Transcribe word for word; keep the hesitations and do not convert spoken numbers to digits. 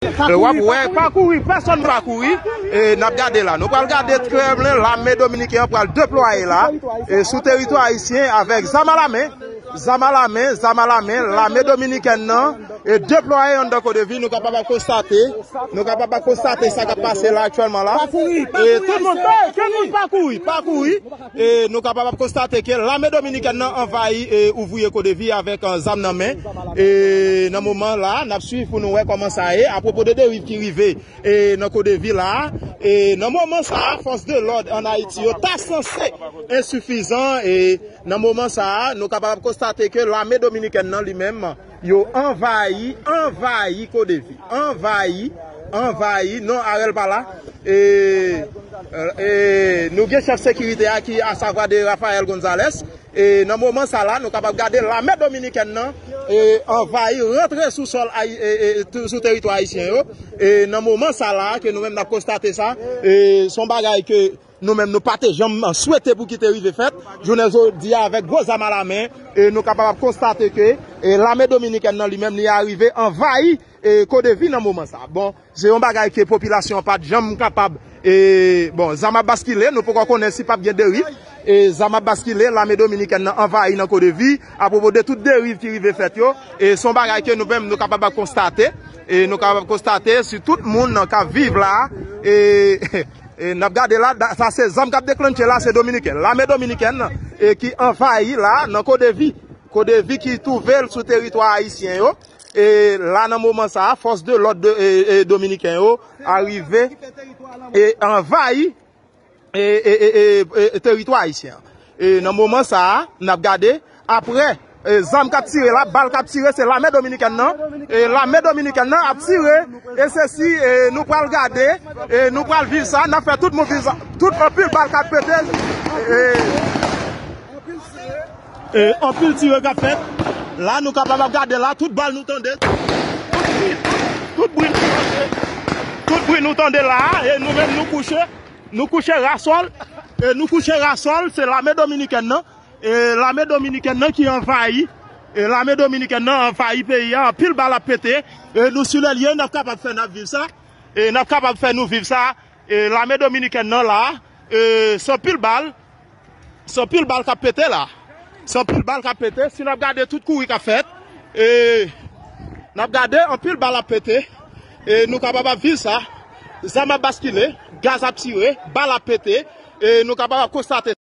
E w ap wè, pa kouri, pèsonn pa kouri. E n ap gade la. Nou pral gade trèblen lame dominiken an pral deplwaye la. E sou teritwa ayisyen avèk zam alamen. Zam alamen, zam alamen, lame dominikèn nan e deplwaye anndan Kodevi. Nou kapab ap konstate, nou kapab ap konstate sa k ap pase la aktyèlman la. E tout moun, tout moun pa kouri, pa kouri. E nou kapab ap konstate ke lame dominikèn nan anvayi e ouvriye Kodevi avèk, eh, zam nan men. E nan moman la, n ap swiv pou nou wè kòman sa ye. Apwopo de deriv ki rive e nan Kodevi la, e nan moman sa a, fòs de lòd ann Ayiti yo ta sanse ensifizan. E nan moman sa a, nou kapab ap konstate ke lame dominikèn nan li menm, yo anvayi, anvayi Kodevi, anvayi, anvayi, non, Arel pa la. E, e nou gen chèf sekirite a ki asavwa de Rafael Gonzalez. E nan moman sa la, nou kapab gade lame dominikèn nan e anvayi, rantre sou sòl ayi-, e, e, tou- sou teritwa ayisyen yo. E nan moman sa la, ke nou menm n ap konstate sa, e se yon bagay ke nou menm nou pa te janm swete pou ki te rive fèt. Jounen jodi a, avèk gwo zam alamen, e nou kapab ap konstate ke e lame dominikèn nan li menm, li arive anvayi e Kodevi nan moman sa. Bon, se yon bagay ke popilasyon an pa t janm kapab, e, bon, zam ap baskile, nou poko konnen si p ap gen deriv. E zam ap baskile, lame dominikèn nan anvayi nan Kodevi, apwopo de tout deriv ki rive fèt yo. E se yon bagay ke nou menm nou kapab ap konstate. E nou kapab ap konstate si tout moun nan k ap viv la. E, e n ap gade la, da- sa se zam k ap deklannche la, se dominiken. Lame dominikèn e ki anvayi la nan Kodevi. Kodevi ki twouve l sou teritwa ayisyen yo. E la, nan moman sa a, fòs de lòd de, e, e, dominiken yo arive e anvayi e, e, e, e, e, teritwa ayisyen an. E nan moman sa a, n ap gade, apre, e, zam k ap tire la, bal k ap tire, se lame dominikèn nan. E lame dominikèn nan ap tire, e se si, e, nou pral gade, e nou pral viv sa, n ap fè tout moun viv sa. Tout anpil bal k ap pete, e, e anpil tire k ap fèt. La, nou kapab ap gade la, tout bal nou tande, tout bri, tout bri nou tande, tout bri nou tande la, e nou menm nou kouche, nou kouche rasòl, e nou kouche rasòl, se lame dominikèn nan, e lame dominikèn nan ki anvayi, e lame dominikèn nan anvayi peyi a, anpil bal ap pete, e nou sou lè lye, n ap kapab fè n ap viv sa, e n ap kapab fè nou viv sa, e lame dominikèn nan la, e se anpil bal, se anpil bal k ap pete la. Se anpil bal k ap pete. Si n ap gade tout kouri k ap fèt, e n ap gade anpil bal ap pete. E nou kapab ap viv sa. Zam ap baskile, gaz ap tire, bal ap pete. E nou kapab ap konstate.